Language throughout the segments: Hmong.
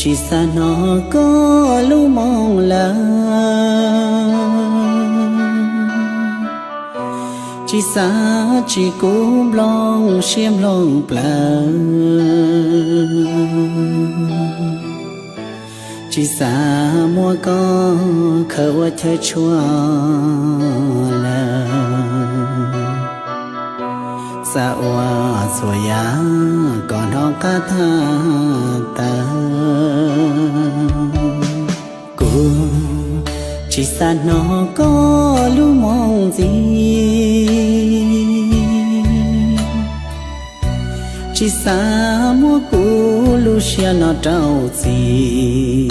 Tsis xav hnov koj lub moo lawm, tsis xav tsis kub nplooj siab nplooj plawv, tsis xav muab koj khaws ua chaw tshua lawm. Xav ua txhua yam kom hnov qab thaj tawm. Kuv tsis xav hnov koj lub moo ntxiv, tsis xav muab kuv lub siab no rau txim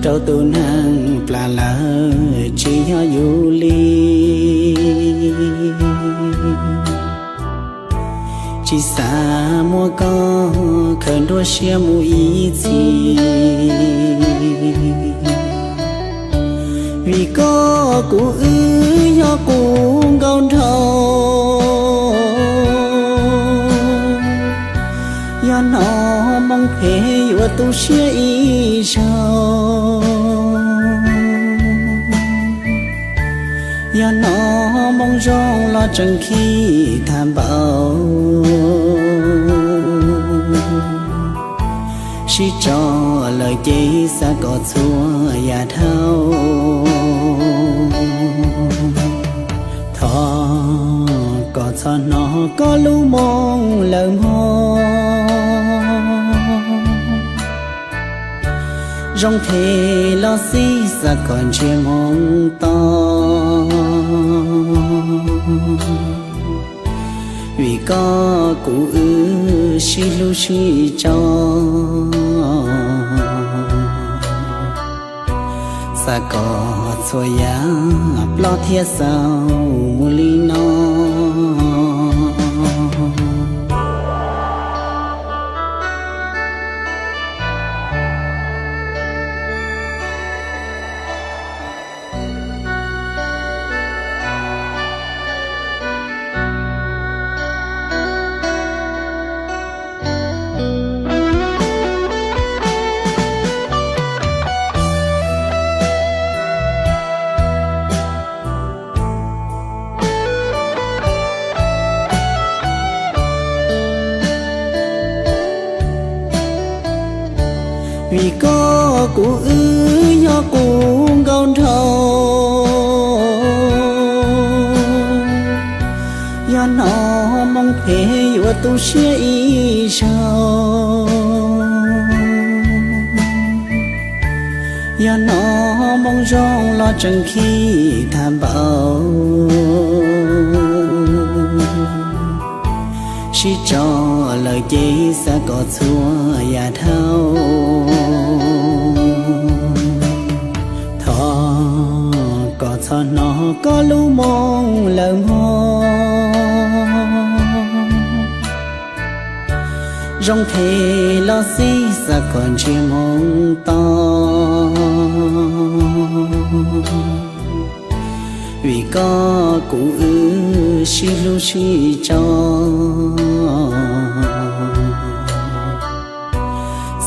rau tus neeg plam lawm tsis yog yus li. Tsis xav muab koj khaws nruab siab mus ib txhis, vim koj kuv wb yog qub nkauj nraug. Yog hnov moo phem yuav tu siab ib zaug, yog hnov moo zoo los tseem khib tag npaum. Sib tso lawm ces xav kom txhua yam dhau. Thov kom txhob hnov koj lub moo lawm mog. Zoo phem los xij xav kom ntsiag moo to, vim koj kuv wb sib hlub sib tso. Xav kom txhua yam ploj thiab xaus mus li no. Vim koj kuv wb yog qub nkauj nraug, yog hnov moo phem yuav tu siab ib zaug, yog hnov moo zoo los tseem khib tag npaum. Sib tso lawm ces xav kom txhua yam dhau. Thov kom txhob hnov koj lub moo lawm mog. Zoo phem los xij xav kom ntsiag moo to, vim koj kuv wb sib hlub sib tso.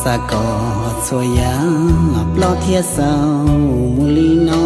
Xav kom txhua yam ploj thiab xaus mus li no.